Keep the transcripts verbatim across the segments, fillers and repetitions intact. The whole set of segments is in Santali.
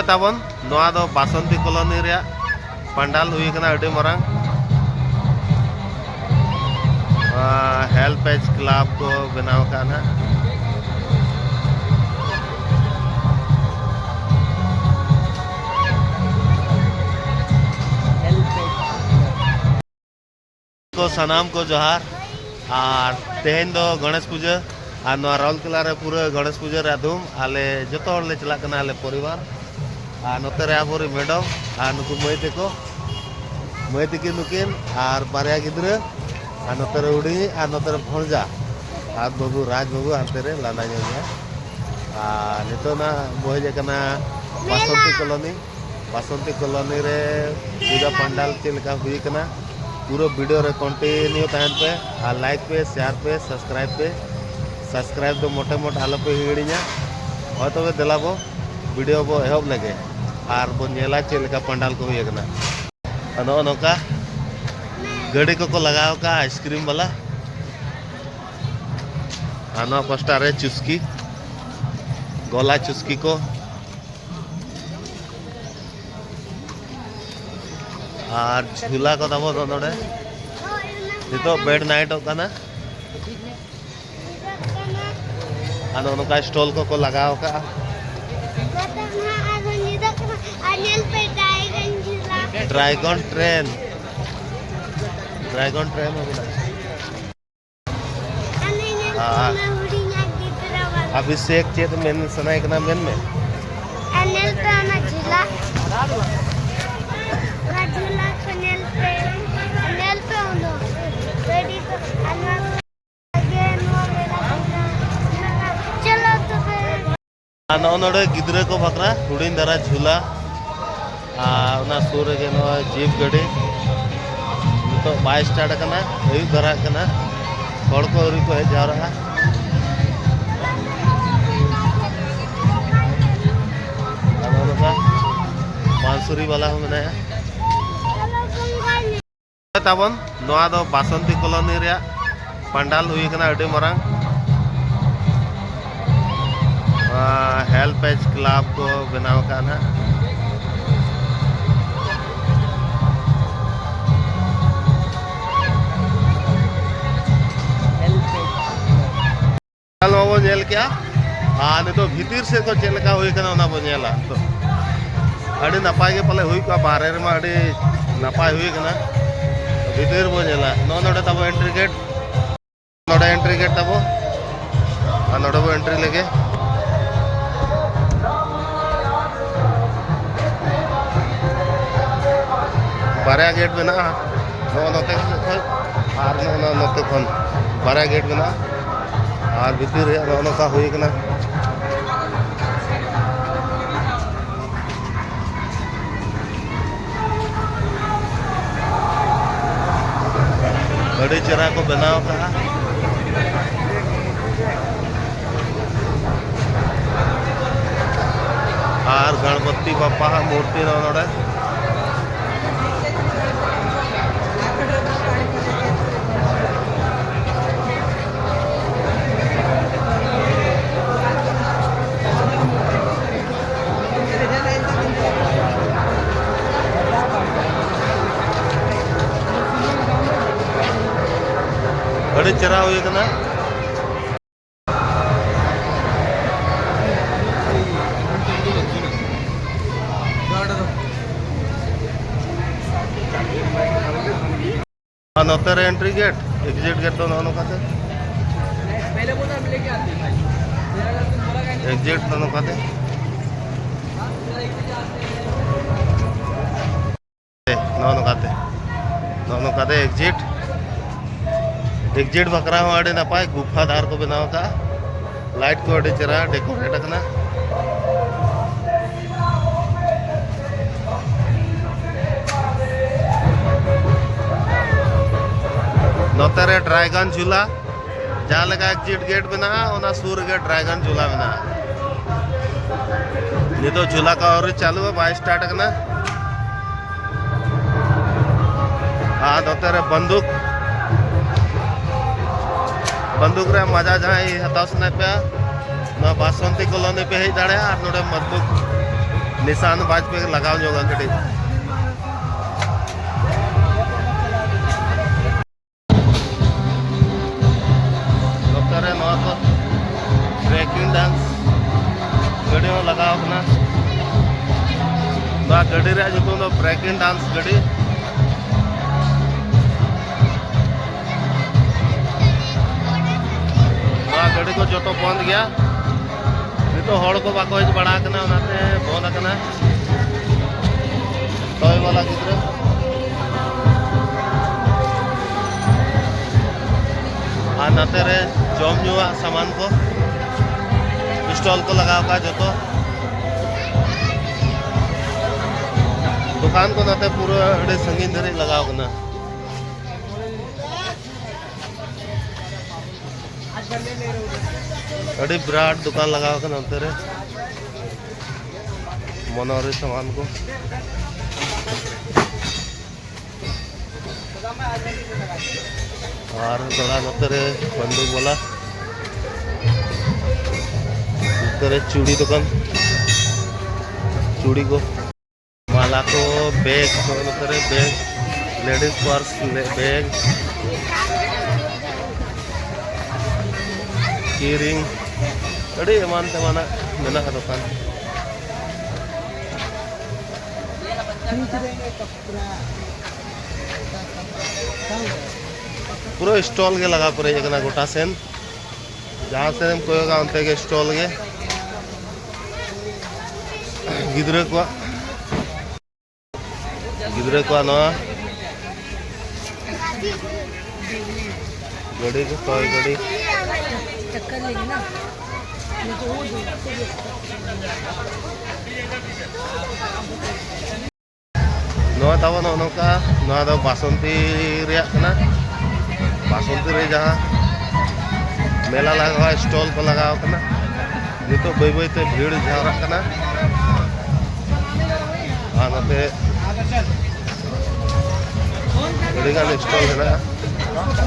ᱛᱟᱵᱚᱱ, ᱱᱚᱣᱟ ᱫᱚ ᱵᱟᱥᱚᱱᱛᱤ ᱠᱚᱞᱚᱱᱤ ᱨᱮᱭᱟᱜ ᱯᱟᱱᱰᱟᱞ ᱦᱩᱭ ᱠᱟᱱᱟ, ᱟᱹᱰᱤ ᱢᱟᱨᱟᱝ᱾ ᱦᱮᱞᱯ ᱮᱡᱽ ᱠᱞᱟᱵᱽ ᱠᱚ ᱵᱮᱱᱟᱣ ᱟᱠᱟᱫᱼᱟ ᱱᱟᱦᱟᱜ᱾ ᱠᱚ ᱥᱟᱱᱟᱢ ᱠᱚ ᱡᱚᱦᱟᱨ᱾ ᱟᱨ ᱛᱮᱦᱮᱧ ᱫᱚ ᱜᱚᱬᱮᱥ ᱯᱩᱡᱟᱹ, ᱟᱨ ᱱᱚᱣᱟ ᱨᱟᱩᱨᱠᱮᱞᱟ ᱨᱮ ᱯᱩᱨᱟᱹ ᱜᱚᱬᱮᱥ ᱯᱩᱡᱟᱹ ᱨᱮᱭᱟᱜ ᱫᱷᱩᱢ᱾ ᱟᱞᱮ ᱡᱚᱛᱚ ᱦᱚᱲ ᱞᱮ ᱪᱟᱞᱟᱜ ᱠᱟᱱᱟ, ᱟᱞᱮ ᱯᱚᱨᱤᱵᱟᱨ᱾ ᱟᱨ ᱱᱚᱛᱮ ᱨᱮ ᱟᱵᱚᱨᱮᱱ ᱢᱮᱰᱚᱢ ᱟᱨ ᱱᱩᱠᱩ ᱢᱟᱹᱭ ᱛᱟᱠᱚ, ᱢᱟᱹᱭ ᱛᱟᱹᱠᱤᱱ ᱱᱩᱠᱤᱱ ᱟᱨ ᱵᱟᱨᱭᱟ ᱜᱤᱫᱽᱨᱟᱹ, ᱟᱨ ᱱᱚᱛᱮ ᱨᱮ ᱦᱩᱰᱤᱧᱤᱡ ᱟᱨ ᱱᱚᱛᱮ ᱨᱮ ᱵᱷᱚᱬᱡᱟ ᱟᱨ ᱵᱟᱹᱵᱩ, ᱨᱟᱡᱽ ᱵᱟᱹᱵᱩ ᱦᱟᱱᱛᱮ ᱨᱮ ᱞᱟᱸᱫᱟ ᱧᱚᱜ ᱜᱮᱭᱟ᱾ ᱟᱨ ᱱᱤᱛᱚᱜ ᱱᱟᱜ ᱵᱚ ᱦᱮᱡ ᱟᱠᱟᱱᱟ ᱵᱟᱥᱚᱱᱛᱤ ᱠᱚᱞᱚᱱᱤ᱾ ᱵᱟᱥᱚᱱᱛᱤ ᱠᱚᱞᱚᱱᱤ ᱨᱮ ᱯᱩᱡᱟ ᱯᱟᱱᱰᱟᱞ ᱪᱮᱫ ᱞᱮᱠᱟ ᱦᱩᱭ ᱠᱟᱱᱟ, ᱯᱩᱨᱟᱹ ᱵᱷᱤᱰᱤᱭᱳ ᱨᱮ ᱠᱚᱱᱴᱤᱱᱤᱭᱩ ᱛᱟᱦᱮᱱ ᱯᱮ ᱟᱨ ᱞᱟᱭᱤᱠ ᱯᱮ, ᱥᱮᱭᱟᱨ ᱯᱮ, ᱥᱟᱵᱥᱠᱨᱟᱭᱤᱵ ᱯᱮ᱾ ᱥᱟᱵᱥᱠᱨᱟᱭᱤᱵ ᱫᱚ ᱢᱚᱴᱮ ᱢᱚᱴ ᱟᱞᱚ ᱯᱮ ᱦᱤᱲᱤᱧᱟ᱾ ᱦᱳᱭ ᱛᱚᱵᱮ ᱫᱮᱞᱟ ᱵᱚ ᱵᱷᱤᱰᱤᱭᱳ ᱵᱚ ᱮᱦᱚᱵ ᱞᱮᱜᱮ ᱟᱨ ᱵᱚ ᱧᱮᱞᱟ ᱪᱮᱫ ᱞᱮᱠᱟ ᱯᱟᱱᱰᱟᱞ ᱠᱚ ᱦᱩᱭ ᱠᱟᱱᱟ᱾ ᱟᱨ ᱱᱚᱜᱼᱚ ᱱᱚᱝᱠᱟ ᱜᱟᱹᱰᱤ ᱠᱚᱠᱚ ᱞᱟᱜᱟᱣ ᱠᱟᱜᱼᱟ ᱟᱭᱤᱥᱠᱨᱤᱢ ᱵᱟᱞᱟ᱾ ᱟᱨ ᱱᱚᱣᱟ ᱯᱟᱥᱴᱟ ᱨᱮ ᱪᱩᱥᱠᱤ, ᱜᱚᱞᱟ ᱪᱩᱥᱠᱤ ᱠᱚ᱾ ᱟᱨ ᱡᱷᱩᱞᱟ ᱠᱚ ᱛᱟᱵᱚ ᱫᱚ ᱱᱚᱰᱮ᱾ ᱱᱤᱛᱚᱜ ᱵᱮᱰ ᱱᱟᱭᱤᱴᱚᱜ ᱠᱟᱱᱟ᱾ ᱟᱨ ᱱᱚᱜᱼᱚ ᱱᱚᱝᱠᱟ ᱥᱴᱚᱞ ᱠᱚᱠᱚ ᱞᱟᱜᱟᱣ ᱠᱟᱜᱼᱟ᱾ ᱟᱨ ᱧᱮᱞ ᱯᱮ ᱰᱨᱟᱭᱜᱚᱱ ᱡᱷᱩᱞᱟ᱾ ᱰᱨᱟᱭᱜᱚᱱ ᱴᱨᱮᱱ, ᱰᱨᱟᱭᱜᱚᱱ ᱴᱨᱮᱱ ᱦᱚᱸ ᱢᱮᱱᱟᱜᱼᱟ᱾ ᱟᱨ ᱚᱵᱷᱤᱥᱮᱠ, ᱪᱮᱫ ᱢᱮᱱ ᱥᱟᱱᱟᱭᱮ ᱠᱟᱱᱟ, ᱢᱮᱱ ᱢᱮ᱾ ᱟᱨ ᱧᱮᱞ ᱯᱮ ᱚᱱᱟ ᱡᱷᱩᱞᱟ, ᱚᱱᱟ ᱡᱷᱩᱞᱟ ᱠᱚ ᱧᱮᱞ ᱯᱮ, ᱧᱮᱞ ᱯᱮ ᱚᱱᱟ ᱜᱟᱹᱰᱤ ᱠᱚ, ᱟᱨ ᱱᱚᱣᱟ ᱜᱮ ᱱᱚᱣᱟ ᱢᱮᱞᱟ ᱠᱟᱱᱟ᱾ ᱪᱚᱞᱚ ᱛᱚᱵᱮ᱾ ᱟᱨ ᱱᱚᱜᱼᱚ ᱱᱚᱰᱮ ᱜᱤᱫᱽᱨᱟᱹ ᱠᱚ ᱵᱟᱠᱷᱨᱟ ᱦᱩᱰᱤᱧ ᱫᱷᱟᱨᱟ ᱡᱷᱩᱞᱟ, ᱟᱨ ᱚᱱᱟ ᱥᱩᱨ ᱨᱮᱜᱮ ᱱᱚᱜᱼᱚᱭ ᱡᱤᱯ ᱜᱟᱹᱰᱤ᱾ ᱱᱤᱛᱚᱜ ᱵᱟᱭ ᱥᱴᱟᱨᱴ ᱟᱠᱟᱱᱟ, ᱟᱹᱭᱩᱵ ᱫᱷᱟᱨᱟᱜ ᱠᱟᱱᱟ, ᱦᱚᱲ ᱠᱚ ᱟᱹᱣᱨᱤ ᱠᱚ ᱦᱮᱡ ᱡᱟᱣᱨᱟᱜᱼᱟ᱾ ᱟᱨ ᱱᱚᱜᱼᱚ ᱱᱚᱝᱠᱟ ᱵᱟᱸᱥᱩᱨᱤ ᱵᱟᱞᱟ ᱦᱚᱸ ᱢᱮᱱᱟᱭᱟ᱾ ᱛᱟᱵᱚᱱ, ᱱᱚᱣᱟ ᱫᱚ ᱵᱟᱥᱚᱱᱛᱤ ᱠᱚᱞᱚᱱᱤ ᱨᱮᱭᱟᱜ ᱯᱟᱱᱰᱟᱞ ᱦᱩᱭ ᱠᱟᱱᱟ, ᱟᱹᱰᱤ ᱢᱟᱨᱟᱝ᱾ ᱱᱚᱣᱟ ᱦᱮᱞᱯᱮᱡᱽ ᱠᱞᱟᱵᱽ ᱠᱚ ᱵᱮᱱᱟᱣ ᱟᱠᱟᱫ ᱱᱟᱦᱟᱜ᱾ ᱱᱚᱣᱟ ᱵᱚᱱ ᱧᱮᱞ ᱠᱮᱜᱼᱟ᱾ ᱟᱨ ᱱᱤᱛᱚᱜ ᱵᱷᱤᱛᱤᱨ ᱥᱮᱫ ᱠᱚ ᱪᱮᱫ ᱞᱮᱠᱟ ᱦᱩᱭ ᱠᱟᱱᱟ, ᱚᱱᱟ ᱵᱚᱱ ᱧᱮᱞᱟ᱾ ᱱᱤᱛᱚᱜ ᱟᱹᱰᱤ ᱱᱟᱯᱟᱭ ᱜᱮ ᱯᱟᱞᱮ ᱦᱩᱭ ᱠᱚᱜᱼᱟ, ᱵᱟᱦᱨᱮ ᱨᱮᱢᱟ ᱟᱹᱰᱤ ᱱᱟᱯᱟᱭ ᱦᱩᱭ ᱠᱟᱱᱟ᱾ ᱵᱷᱤᱛᱤᱨ ᱵᱚᱱ ᱧᱮᱞᱟ᱾ ᱱᱚᱜᱼᱚ ᱱᱚᱰᱮ ᱛᱟᱵᱚ ᱮᱱᱴᱨᱤ ᱜᱮᱴ, ᱱᱚᱰᱮ ᱮᱱᱴᱨᱤ ᱜᱮᱴ ᱛᱟᱵᱚ, ᱟᱨ ᱱᱚᱰᱮ ᱵᱚ ᱮᱱᱴᱨᱤ ᱞᱮᱜᱮ᱾ ᱵᱟᱨᱭᱟ ᱜᱮᱴ ᱢᱮᱱᱟᱜᱼᱟ, ᱱᱚᱜᱼᱚ ᱱᱚᱛᱮ ᱠᱷᱚᱱ ᱟᱨ ᱱᱚᱜᱼᱚ ᱱᱚᱛᱮ ᱠᱷᱚᱱ ᱵᱟᱨᱭᱟ ᱜᱮᱴ ᱢᱮᱱᱟᱜᱼᱟ᱾ ᱟᱨ ᱵᱷᱤᱛᱤᱨ ᱨᱮᱭᱟᱜ ᱱᱚᱜᱼᱚ ᱱᱚᱝᱠᱟ ᱦᱩᱭ ᱠᱟᱱᱟ᱾ ᱟᱹᱰᱤ ᱪᱮᱦᱨᱟ ᱠᱚ ᱵᱮᱱᱟᱣ ᱠᱟᱜᱼᱟ᱾ ᱟᱨ ᱜᱚᱬᱯᱚᱛᱤ ᱵᱟᱯᱟ ᱦᱟᱜ ᱢᱩᱨᱛᱤ ᱱᱚᱜᱼᱚ ᱱᱚᱰᱮ᱾ ᱟᱹᱰᱤ ᱪᱮᱦᱨᱟ ᱦᱩᱭ ᱠᱟᱱᱟ᱾ ᱟᱨ ᱱᱚᱛᱮ ᱨᱮ ᱮᱱᱴᱨᱤ ᱜᱮᱴ, ᱮᱠᱡᱤᱴ ᱜᱮᱴ ᱫᱚ ᱱᱚᱜᱼᱚ ᱱᱚᱝᱠᱟᱛᱮ᱾ ᱮᱠᱡᱤᱴ ᱫᱚ ᱱᱚᱝᱠᱟᱛᱮ᱾ ᱱᱚᱜᱼᱚ ᱱᱚᱝᱠᱟᱛᱮ, ᱱᱚᱜᱼᱚ ᱱᱚᱝᱠᱟᱛᱮ ᱮᱠᱡᱤᱴ᱾ ᱮᱠᱡᱤᱴ ᱵᱟᱠᱷᱨᱟ ᱦᱚᱸ ᱟᱹᱰᱤ ᱱᱟᱯᱟᱭ ᱜᱩᱯᱷᱟ ᱫᱷᱟᱨ ᱠᱚ ᱵᱮᱱᱟᱣ ᱟᱠᱟᱫᱼᱟ᱾ ᱞᱟᱭᱤᱴ ᱠᱚ ᱟᱹᱰᱤ ᱪᱮᱦᱨᱟ ᱰᱮᱠᱳᱨᱮᱴ ᱟᱠᱟᱱᱟ᱾ ᱱᱚᱛᱮ ᱨᱮ ᱰᱨᱟᱭᱜᱚᱱ ᱡᱷᱩᱞᱟ, ᱡᱟᱦᱟᱸ ᱞᱮᱠᱟ ᱮᱠᱡᱤᱴ ᱜᱮᱴ ᱢᱮᱱᱟᱜᱼᱟ, ᱚᱱᱟ ᱥᱩᱨ ᱨᱮᱜᱮ ᱰᱨᱟᱭᱜᱚᱱ ᱡᱷᱩᱞᱟ ᱢᱮᱱᱟᱜᱼᱟ᱾ ᱱᱤᱛᱚᱜ ᱡᱷᱩᱞᱟ ᱠᱚ ᱟᱹᱣᱨᱤ ᱪᱟᱹᱞᱩᱜᱼᱟ, ᱵᱟᱭ ᱥᱴᱟᱨᱴ ᱟᱠᱟᱱᱟ᱾ ᱟᱨ ᱱᱚᱛᱮ ᱨᱮ ᱵᱟᱱᱫᱩᱠ, ᱵᱟᱱᱫᱩᱠ ᱨᱮ ᱢᱟᱡᱟ ᱡᱟᱦᱟᱸᱭ ᱦᱟᱛᱟᱣ ᱥᱟᱱᱟᱭᱮᱫ ᱯᱮᱭᱟ, ᱱᱚᱣᱟ ᱵᱟᱥᱚᱱᱛᱤ ᱠᱚᱞᱚᱱᱤ ᱯᱮ ᱦᱮᱡ ᱫᱟᱲᱮᱭᱟᱜᱼᱟ ᱟᱨ ᱱᱚᱰᱮ ᱢᱚᱡᱽᱵᱩᱛ ᱱᱤᱥᱟᱱ ᱵᱟᱡᱽ ᱯᱮ ᱞᱟᱜᱟᱣ ᱧᱚᱜᱟ ᱠᱟᱹᱴᱤᱡ᱾ ᱱᱚᱛᱮ ᱨᱮ ᱱᱚᱣᱟ ᱠᱚ breaking dance ᱜᱟᱹᱰᱤ ᱦᱚᱸ ᱞᱟᱜᱟᱣ ᱠᱟᱱᱟ᱾ ᱱᱚᱣᱟ ᱜᱟᱹᱰᱤ ᱨᱮᱭᱟᱜ ᱧᱩᱛᱩᱢ ᱫᱚ breaking dance ᱜᱟᱹᱰᱤ᱾ ᱱᱚᱣᱟ ᱜᱟᱹᱰᱤ ᱠᱚ ᱡᱚᱛᱚ ᱵᱚᱱᱫ ᱜᱮᱭᱟ᱾ ᱱᱤᱛᱚᱜ ᱦᱚᱲ ᱠᱚ ᱵᱟᱠᱚ ᱦᱮᱡ ᱵᱟᱲᱟ ᱟᱠᱟᱱᱟ, ᱚᱱᱟᱛᱮ ᱵᱚᱱᱫ ᱟᱠᱟᱱᱟ᱾ ᱴᱚᱭ ᱵᱟᱞᱟ ᱜᱤᱫᱽᱨᱟᱹ᱾ ᱟᱨ ᱱᱟᱛᱮ ᱨᱮ ᱡᱚᱢ ᱧᱩᱣᱟᱜ ᱥᱟᱢᱟᱱ ᱠᱚ, stall ᱠᱚ ᱞᱟᱜᱟᱣ ᱠᱟᱜᱼᱟ ᱡᱚᱛᱚ᱾ ᱫᱚᱠᱟᱱ ᱠᱚ ᱱᱟᱛᱮ ᱯᱩᱨᱟᱹ ᱟᱹᱰᱤ ᱥᱟᱺᱜᱤᱧ ᱫᱷᱟᱹᱨᱤᱡ ᱞᱟᱜᱟᱣ ᱠᱟᱱᱟ᱾ ᱟᱹᱰᱤ ᱵᱤᱨᱟᱴ ᱫᱚᱠᱟᱱ ᱞᱟᱜᱟᱣ ᱠᱟᱱᱟ ᱚᱱᱛᱮ ᱨᱮ, ᱢᱚᱱᱳᱦᱟᱨᱤ ᱥᱟᱢᱟᱱ ᱠᱚ᱾ ᱟᱨ ᱛᱷᱚᱲᱟ ᱱᱚᱛᱮ ᱨᱮ ᱵᱟᱱᱫᱩᱠ ᱵᱟᱞᱟ, ᱱᱚᱛᱮ ᱨᱮ ᱪᱩᱲᱤ ᱫᱚᱠᱟᱱ, ᱪᱩᱲᱤ ᱠᱚ᱾ ᱢᱟᱞᱟ ᱠᱚ, ᱵᱮᱜᱽ ᱠᱚ, ᱱᱚᱛᱮ ᱨᱮ bag, ladies purse, bag, key ring, ᱟᱹᱰᱤ ᱮᱢᱟᱱ ᱛᱮᱢᱟᱱᱟᱜ ᱢᱮᱱᱟᱜᱼᱟ ᱫᱚᱠᱟᱱ᱾ ᱯᱩᱨᱟᱹ stall ᱜᱮ ᱞᱟᱜᱟ ᱯᱮᱨᱮᱡ ᱟᱠᱟᱱᱟ ᱜᱚᱴᱟ ᱥᱮᱱ᱾ ᱡᱟᱦᱟᱸ ᱥᱮᱫ ᱮᱢ ᱠᱚᱭᱚᱜᱟ, ᱚᱱᱛᱮ ᱜᱮ stall ᱜᱮ᱾ ᱜᱤᱫᱽᱨᱟᱹ ᱠᱚᱣᱟᱜ, ᱜᱤᱫᱽᱨᱟᱹ ᱠᱚᱣᱟᱜ ᱱᱚᱣᱟ ᱜᱟᱹᱰᱤ ᱠᱚ, ᱴᱚᱭ ᱜᱟᱹᱰᱤ᱾ ᱱᱚᱣᱟ ᱛᱟᱵᱚ ᱱᱚᱜᱼᱚ ᱱᱚᱝᱠᱟ, ᱱᱚᱣᱟ ᱫᱚ ᱵᱟᱥᱚᱱᱛᱤ ᱨᱮᱭᱟᱜ ᱠᱟᱱᱟ᱾ ᱵᱟᱥᱚᱱᱛᱤ ᱨᱮ ᱡᱟᱦᱟᱸ ᱢᱮᱞᱟ ᱞᱟᱜᱟᱣ, stall ᱠᱚ ᱞᱟᱜᱟᱣ ᱠᱟᱱᱟ, ᱱᱤᱛᱚᱜ ᱵᱟᱹᱭ ᱵᱟᱹᱭ ᱛᱮ ᱵᱷᱤᱲ ᱡᱟᱣᱨᱟᱜ ᱠᱟᱱᱟ᱾ ᱟᱨ ᱱᱚᱛᱮ ᱟᱹᱰᱤᱜᱟᱱ stall ᱦᱮᱱᱟᱜᱼᱟ᱾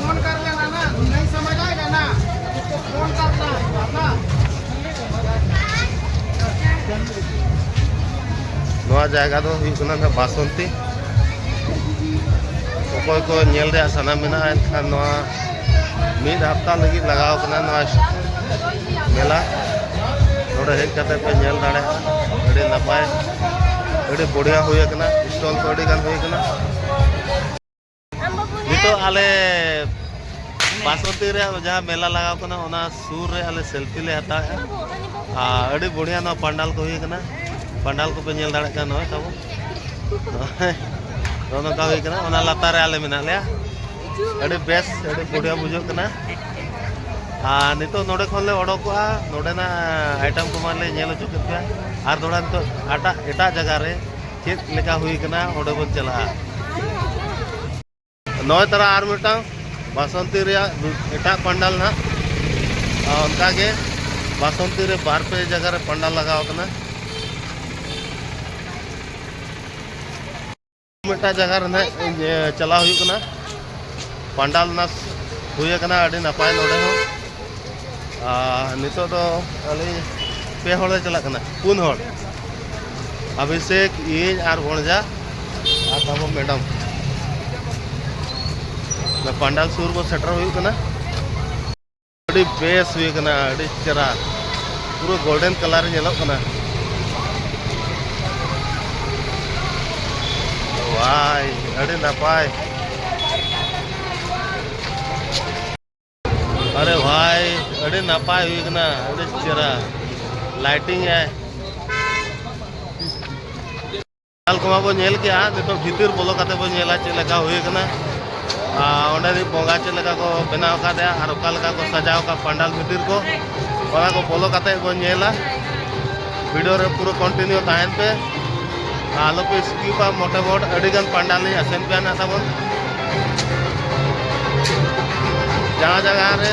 फोन कर लेना ना, नहीं समझ आएगा ना, तो फोन करना है, ना। ᱱᱚᱣᱟ ᱡᱟᱭᱜᱟ ᱫᱚ ᱦᱩᱭᱩᱜ ᱠᱟᱱᱟ ᱱᱟᱜ ᱵᱟᱥᱚᱱᱛᱤ᱾ ᱚᱠᱚᱭ ᱠᱚ ᱧᱮᱞ ᱨᱮᱭᱟᱜ ᱥᱟᱱᱟ ᱢᱮᱱᱟᱜᱼᱟ, ᱮᱱᱠᱷᱟᱱ ᱱᱚᱣᱟ ᱢᱤᱫ ᱦᱟᱯᱛᱟ ᱞᱟᱹᱜᱤᱫ ᱞᱟᱜᱟᱣ ᱠᱟᱱᱟ ᱱᱚᱣᱟ ᱢᱮᱞᱟ᱾ ᱱᱚᱰᱮ ᱦᱮᱡ ᱠᱟᱛᱮ ᱯᱮ ᱧᱮᱞ ᱫᱟᱲᱮᱭᱟᱜᱼᱟ, ᱟᱹᱰᱤ ᱱᱟᱯᱟᱭ, ᱟᱹᱰᱤ ᱵᱚᱲᱤᱭᱟ ᱦᱩᱭ ᱟᱠᱟᱱᱟ, ᱥᱴᱚᱞ ᱠᱚ ᱟᱹᱰᱤ ᱜᱟᱱ ᱦᱩᱭ ᱟᱠᱟᱱᱟ᱾ ᱱᱤᱛᱚᱜ ᱟᱞᱮ ᱵᱟᱥᱚᱱᱛᱤ ᱨᱮᱭᱟᱜ ᱡᱟᱦᱟᱸ ᱢᱮᱞᱟ ᱞᱟᱜᱟᱣ ᱠᱟᱱᱟ, ᱚᱱᱟ ᱥᱩᱨ ᱨᱮ ᱟᱞᱮ ᱥᱮᱞᱯᱷᱤ ᱞᱮ ᱦᱟᱛᱟᱣᱮᱫᱼᱟ᱾ ᱟᱨ ᱟᱹᱰᱤ ᱵᱚᱲᱤᱭᱟ ᱱᱚᱣᱟ ᱯᱟᱱᱰᱟᱞ ᱠᱚ ᱦᱩᱭ ᱠᱟᱱᱟ᱾ ᱯᱟᱱᱰᱟᱞ ᱠᱚᱯᱮ ᱧᱮᱞ ᱫᱟᱲᱮᱭᱟᱜ ᱠᱟᱱᱟ, ᱱᱚᱜᱼᱚᱭ ᱛᱟᱵᱚ ᱱᱚᱜᱼᱚ ᱱᱚᱝᱠᱟ ᱦᱩᱭ ᱠᱟᱱᱟ᱾ ᱚᱱᱟ ᱞᱟᱛᱟᱨ ᱨᱮ ᱟᱞᱮ ᱢᱮᱱᱟᱜ ᱞᱮᱭᱟ᱾ ᱟᱹᱰᱤ ᱵᱮᱥ, ᱟᱹᱰᱤ ᱵᱚᱲᱤᱭᱟ ᱵᱩᱡᱷᱟᱹᱜ ᱠᱟᱱᱟ᱾ ᱟᱨ ᱱᱤᱛᱚᱜ ᱱᱚᱰᱮ ᱠᱷᱚᱱ ᱞᱮ ᱚᱰᱚᱠᱚᱜᱼᱟ, ᱱᱚᱰᱮᱱᱟᱜ ᱟᱭᱴᱮᱢ ᱠᱚ ᱢᱟᱞᱮ ᱧᱮᱞ ᱦᱚᱪᱚ ᱠᱮᱫ ᱯᱮᱭᱟ᱾ ᱟᱨ ᱛᱷᱚᱲᱟ ᱱᱤᱛᱚᱜ ᱮᱴᱟᱜ, ᱮᱴᱟᱜ ᱡᱟᱭᱜᱟ ᱨᱮ ᱪᱮᱫ ᱞᱮᱠᱟ ᱦᱩᱭ ᱠᱟᱱᱟ, ᱚᱸᱰᱮ ᱵᱚᱱ ᱪᱟᱞᱟᱜᱼᱟ᱾ ᱱᱚᱜᱼᱚᱭ ᱛᱟᱨᱟ ᱟᱨ ᱢᱤᱫᱴᱟᱝ ᱵᱟᱥᱚᱱᱛᱤ ᱨᱮᱭᱟᱜ ᱮᱴᱟᱜ ᱯᱟᱱᱰᱟᱞ ᱱᱟᱦᱟᱜ᱾ ᱟᱨ ᱚᱱᱠᱟᱜᱮ ᱵᱟᱥᱚᱱᱛᱤ ᱨᱮ ᱵᱟᱨ ᱯᱮ ᱡᱟᱭᱜᱟ ᱨᱮ ᱯᱟᱱᱰᱟᱞ ᱞᱟᱜᱟᱣ ᱠᱟᱱᱟ᱾ ᱢᱤᱫᱴᱟᱝ ᱡᱟᱭᱜᱟ ᱨᱮ ᱱᱟᱦᱟᱜ, ᱮ, ᱪᱟᱞᱟᱣ ᱦᱩᱭᱩᱜ ᱠᱟᱱᱟ᱾ ᱯᱟᱱᱰᱟᱞ ᱱᱟᱥ ᱦᱩᱭ ᱟᱠᱟᱱᱟ, ᱟᱹᱰᱤ ᱱᱟᱯᱟᱭ ᱱᱚᱰᱮ ᱦᱚᱸ᱾ ᱟᱨ ᱱᱤᱛᱚᱜ ᱫᱚ ᱟᱹᱞᱤᱧ ᱯᱮ ᱦᱚᱲ ᱞᱮ ᱪᱟᱞᱟᱜ ᱠᱟᱱᱟ, ᱯᱩᱱ ᱦᱚᱲ, ᱚᱵᱷᱤᱥᱮᱠ, ᱤᱧ ᱟᱨ ᱵᱷᱚᱬᱡᱟ ᱟᱨ ᱛᱟᱵᱚ ᱢᱮᱰᱟᱢ᱾ ᱯᱟᱱᱰᱟᱞ ᱥᱩᱨ ᱵᱚ ᱥᱮᱴᱮᱨ ᱦᱩᱭᱩᱜ ᱠᱟᱱᱟ᱾ ᱟᱹᱰᱤ ᱵᱮᱥ ᱦᱩᱭ ᱠᱟᱱᱟ, ᱟᱹᱰᱤ ᱪᱮᱦᱨᱟ, ᱯᱩᱨᱟᱹ ᱜᱳᱞᱰᱮᱱ ᱠᱟᱞᱟᱨ ᱧᱮᱞᱚᱜ ᱠᱟᱱᱟ᱾ ᱵᱷᱟᱭ, ᱟᱹᱰᱤ ᱱᱟᱯᱟᱭ᱾ ᱟᱨᱮ ᱵᱷᱟᱭ, ᱟᱹᱰᱤ ᱱᱟᱯᱟᱭ ᱦᱩᱭ ᱠᱟᱱᱟ, ᱟᱹᱰᱤ ᱪᱮᱦᱨᱟ ᱞᱟᱭᱴᱤᱝ ᱟᱭ᱾ ᱧᱮᱞ ᱠᱚᱢᱟ ᱵᱚ ᱧᱮᱞ ᱠᱮᱜᱼᱟ, ᱱᱤᱛᱚᱜ ᱵᱷᱤᱛᱤᱨ ᱵᱚᱞᱚ ᱠᱟᱛᱮ ᱵᱚ ᱧᱮᱞᱟ ᱪᱮᱫ ᱞᱮᱠᱟ ᱦᱩᱭ ᱠᱟᱱᱟ᱾ ᱟᱨ ᱚᱸᱰᱮ ᱨᱤᱱ ᱵᱚᱸᱜᱟ ᱪᱮᱫ ᱞᱮᱠᱟ ᱠᱚ ᱵᱮᱱᱟᱣ ᱟᱠᱟᱫᱮᱭᱟ ᱟᱨ ᱚᱠᱟ ᱞᱮᱠᱟ ᱠᱚ ᱥᱟᱡᱟᱣ ᱟᱠᱟᱫ ᱯᱟᱱᱰᱟᱞ ᱵᱷᱤᱛᱤᱨ ᱠᱚ, ᱚᱱᱟ ᱠᱚ ᱵᱚᱞᱚ ᱠᱟᱛᱮ ᱵᱚ ᱧᱮᱞᱟ᱾ ᱵᱷᱤᱰᱤᱭᱳ ᱨᱮ ᱯᱩᱨᱟᱹ ᱠᱚᱱᱴᱤᱱᱤᱭᱩ ᱛᱟᱦᱮᱱ ᱯᱮ, ᱟᱞᱚ ᱯᱮ ᱥᱠᱤᱯᱟ᱾ ᱢᱚᱴᱮ ᱢᱚᱴ ᱟᱹᱰᱤ ᱜᱟᱱ ᱯᱟᱱᱰᱟᱞ ᱞᱤᱧ ᱟᱥᱮᱱ ᱯᱮᱭᱟ ᱱᱟᱜ ᱛᱟᱵᱚᱱ᱾ ᱡᱟᱦᱟᱸ ᱡᱟᱭᱜᱟ ᱨᱮ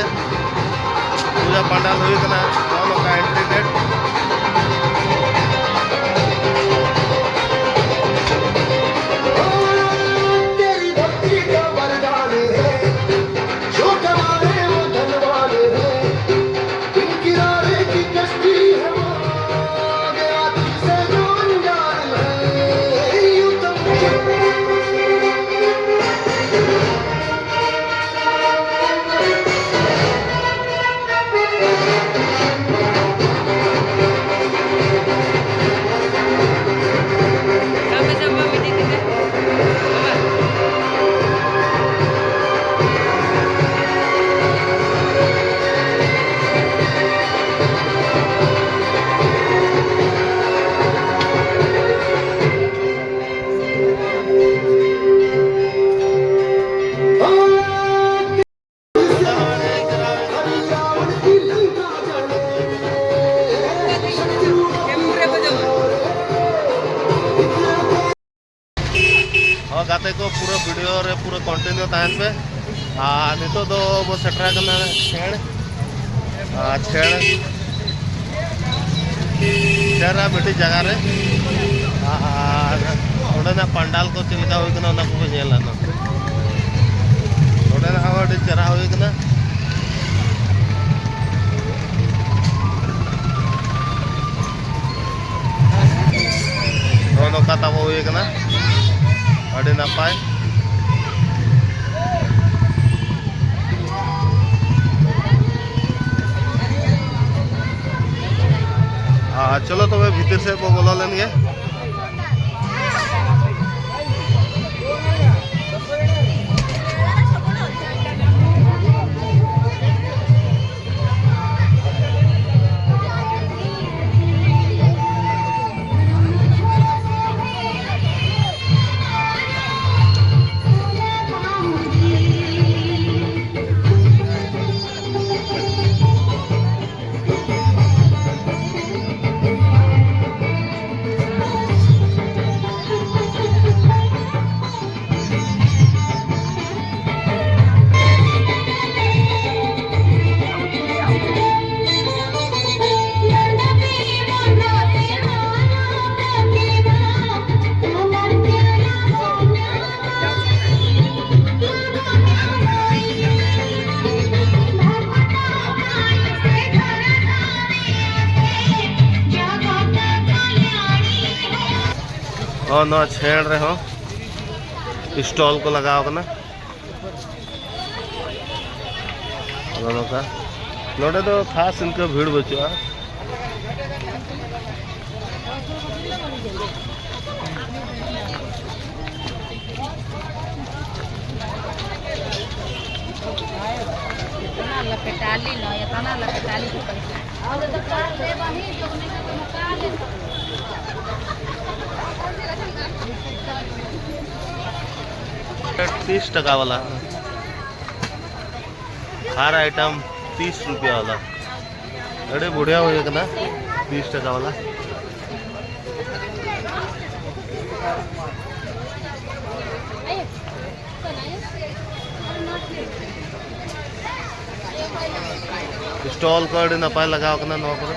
ᱯᱩᱡᱟ ᱯᱟᱱᱰᱟᱞ ᱦᱩᱭ ᱠᱟᱱᱟ, ᱱᱚᱜᱼᱚ ᱱᱚᱝᱠᱟ ᱮᱱᱴᱨᱤ ᱜᱮᱴ᱾ तेरी भक्ति का वरदान है, जो कमाए वो धनवान है, इन किनारे की कश्ती है वो। ᱜᱟᱛᱮ ᱠᱚ, ᱯᱩᱨᱟᱹ ᱵᱷᱤᱰᱤᱭᱳ ᱨᱮ ᱯᱩᱨᱟᱹ ᱠᱚᱱᱴᱤᱱᱤᱭᱩ ᱛᱟᱦᱮᱱ ᱯᱮ᱾ ᱟᱨ ᱱᱤᱛᱚᱜ ᱫᱚ ᱵᱚ ᱥᱮᱴᱮᱨ ᱟᱠᱟᱱᱟ ᱪᱷᱮᱲ᱾ ᱟᱨ ᱪᱷᱮᱲ, ᱪᱷᱮᱲ ᱨᱮ ᱢᱤᱫᱴᱤᱡ ᱡᱟᱭᱜᱟ ᱨᱮ᱾ ᱟᱨ ᱚᱸᱰᱮᱱᱟᱜ ᱯᱟᱱᱰᱟᱞ ᱠᱚ ᱪᱮᱫ ᱞᱮᱠᱟ ᱦᱩᱭ ᱠᱟᱱᱟ, ᱚᱱᱟ ᱠᱚᱯᱮ ᱧᱮᱞᱟ ᱱᱟᱜ᱾ ᱱᱚᱰᱮᱱᱟᱜ ᱦᱚᱸ ᱟᱹᱰᱤ ᱪᱮᱦᱨᱟ ᱦᱩᱭ ᱠᱟᱱᱟ᱾ ᱱᱚᱜᱼᱚ ᱱᱚᱝᱠᱟ ᱛᱟᱵᱚ ᱦᱩᱭ ᱠᱟᱱᱟ, ᱟᱹᱰᱤ ᱱᱟᱯᱟᱭ᱾ ᱟᱨ ᱪᱚᱞᱚ ᱛᱚᱵᱮ ᱵᱷᱤᱛᱤᱨ ᱥᱮᱫ ᱵᱚ ᱵᱚᱞᱚ ᱞᱮᱱ ᱜᱮ᱾ ᱦᱚᱸ, ᱱᱚᱣᱟ ᱪᱷᱮᱲ ᱨᱮᱦᱚᱸ ᱥᱴᱚᱞ ᱠᱚ ᱞᱟᱜᱟᱣ ᱠᱟᱱᱟ᱾ ᱱᱚᱜᱼᱚ ᱱᱚᱝᱠᱟ᱾ ᱱᱚᱰᱮ ᱫᱚ ᱠᱷᱟᱥ ᱤᱱᱠᱟᱹ ᱵᱷᱤᱲ ᱵᱟᱹᱪᱩᱜᱼᱟ᱾ ᱛᱤᱥ ᱴᱟᱠᱟ ᱵᱟᱞᱟ, ᱦᱟᱨ ᱟᱭᱴᱮᱢ ᱛᱤᱥ ᱨᱩᱯᱤᱭᱟ ᱵᱟᱞᱟ᱾ ᱟᱹᱰᱤ ᱵᱩᱲᱦᱤᱭᱟ ᱦᱩᱭ ᱠᱟᱱᱟ, ᱛᱤᱥ ᱴᱟᱠᱟ ᱵᱟᱞᱟ᱾ ᱥᱴᱚᱞ ᱠᱚ ᱟᱹᱰᱤ ᱱᱟᱯᱟᱭ ᱞᱟᱜᱟᱣ ᱠᱟᱱᱟ ᱱᱚᱣᱟ ᱠᱚᱨᱮ᱾